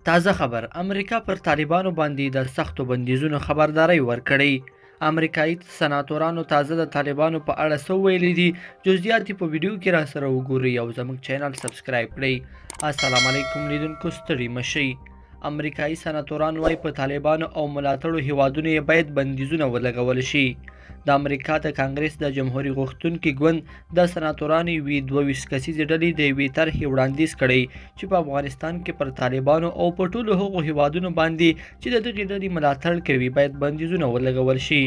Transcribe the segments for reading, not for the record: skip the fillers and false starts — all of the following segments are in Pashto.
تازه خبر، امریکا پر طالبانو باندې د سختو بندیزونو خبرداری ورکړی. امریکایي سناتورانو تازه د طالبانو په اړه څه ویلي دي؟ جزئیات په ویډیو کې را سره وګورئ او زموږ چینل سبسکرایب کړئ. السلام علیکم لیدونکو، ستړي مشئ. امریکایي سناتوران وایي په طالبانو او ملاتړو هیوادونو یې باید بندیزونه ولګول شي. د امریکا د کانګرس د جمهوري غوښتونکي ګوند د سناتورانو یوې 22 کسیزې ډلې د یوې طرحې وړاندیز کړی چې په افغانستان کې پر طالبانو او په ټولو هغو هیوادونو باندې چې د دغې ډلې ملاتړ کوي باید بندیزونه ولګول شي.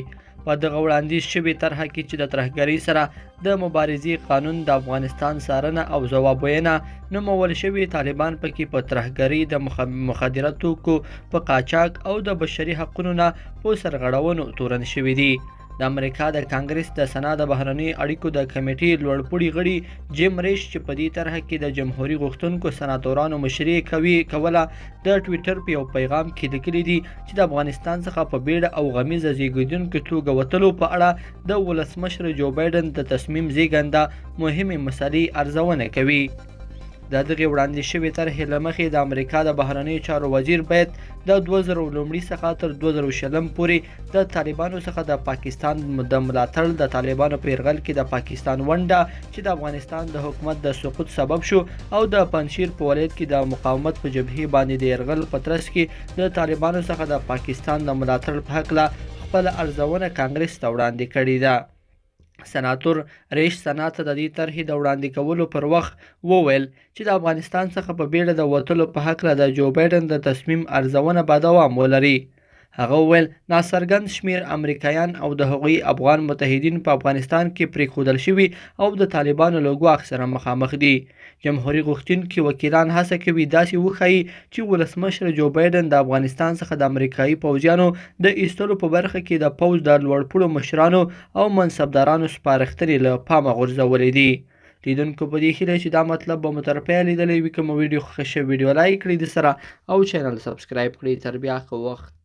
په دغه وړاندیز شوې طرحه کې چې د ترهګرۍ سره د مبارزې قانون، د افغانستان څارنه او ځواب وینا نومول شوې، طالبان پکې په ترهګرۍ، د مخدره توکو په قاچاق او د بشري حقونو نه په سرغړونو تورن شوي دي. د امریکا د کانګرس د سنا د بهرنیو اړیکو د کمیټې لوړپوړي غړي جیم ریش چې په دې طرحه کې د جمهوري غوښتونکو سناتورانو مشري کوي کوله، د ټویټر په یو پیغام کې لیکلي دي چې د افغانستان څخه په بیړه او غمیزه زیږیدونکو توګه وتلو په اړه د ولسمشر جو بایډن د تصمیم زیږنده مهمې مسلې ارزونه کوي. د دغې وړاندې شوې طرحې له مخې د امریکا د بهرنیو چارو وزیر باید د 2001 څخه تر 2020 پورې د طالبانو څخه د پاکستان د ملاتړ، د طالبانو په یرغل کې د پاکستان ونډه چې د افغانستان د حکومت د سقوط سبب شو او د پنجشیر په ولایت کې د مقاومت په جبهې باندې د یرغل په ترڅ کې د طالبانو څخه د پاکستان د ملاتړ په هکله خپله ارزونه کانګرس ته وړاندې کړې ده. سناتور ریش سنا ته د دې طرحې د وړاندې کولو پر وخت وویل چې د افغانستان څخه په بیړه د وتلو په هکله د جو بایډن د تصمیم ارزونه به دوام ولري. هغه وویل، ناڅرګند شمیر امریکایان او د هغوی افغان متحدین په افغانستان کې پرېښودل شوي او د طالبانو له ګواښ سره مخامخ دي. جمهوري غوښتونکي وکیلان هڅه کوي داسې وښایي چې ولسمشر جو بایډن د افغانستان څخه د امریکایي پوځیانو د ایستلو په برخه کې د پوځ د لوړپوړو مشرانو او منصبدارانو سپارښتنې له پامه غورځولې دي. لیدونکو، په دې هیله چې دا مطلب به مو تر پایه لیدلی وي. که مو ویډیو خوښه شوه، ویډیو لایک کړئ د سره او چینل سبسکرایب کړئ. تر بیا ښه وخت.